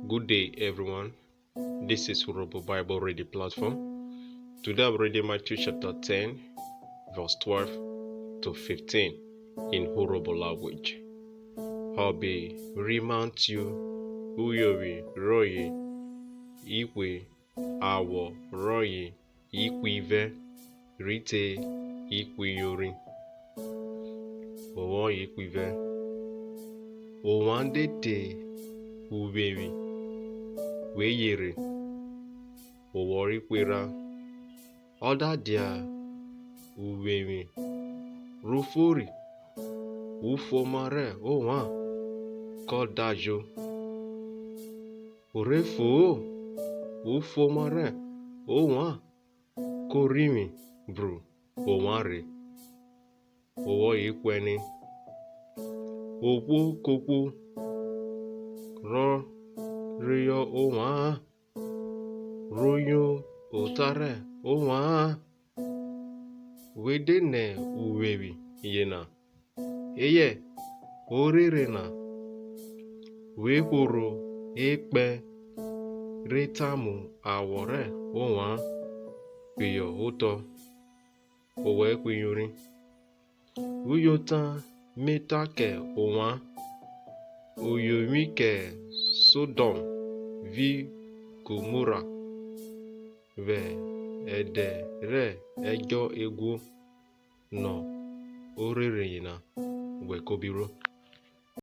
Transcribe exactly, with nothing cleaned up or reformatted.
Good day, everyone. This is Urhobo Bible Reading Platform. Today I'm reading Matthew chapter ten, verse twelve to fifteen in Urhobo language. Ọbe ri Matthew, uyovwi rọye ihwe, awọ rọye ihwivẹ rhi te ihwiyorin. Owọ ihwivẹ. Ovwan de te uwevwi, we yere owọ ri hwerha. Ọ da dia uwevwi ro fori, ufuoma rẹ ovwan kọ da jo. O rhe fo-o, ufuoma rẹ ovwan ko rhivwi bru ovwan rhe. Owọ ihwẹne. Ohwo kohwo rọ reyọ ovwa-an, ro nyo ota rẹ ovwa-an, we de nẹ uwevwi yena, eyẹ orere na, we hworo ekpẹn re ta mu awọ rẹ ovwan phiyọ otọ. Owọ ihwiyorin. Uyota me ta kẹ ovwan, uyovwi kẹ Sodọm vi Gomora vwẹ ẹdẹ rẹ ẹdjọ eguo nọ orere yena, wẹ ko bi ruo.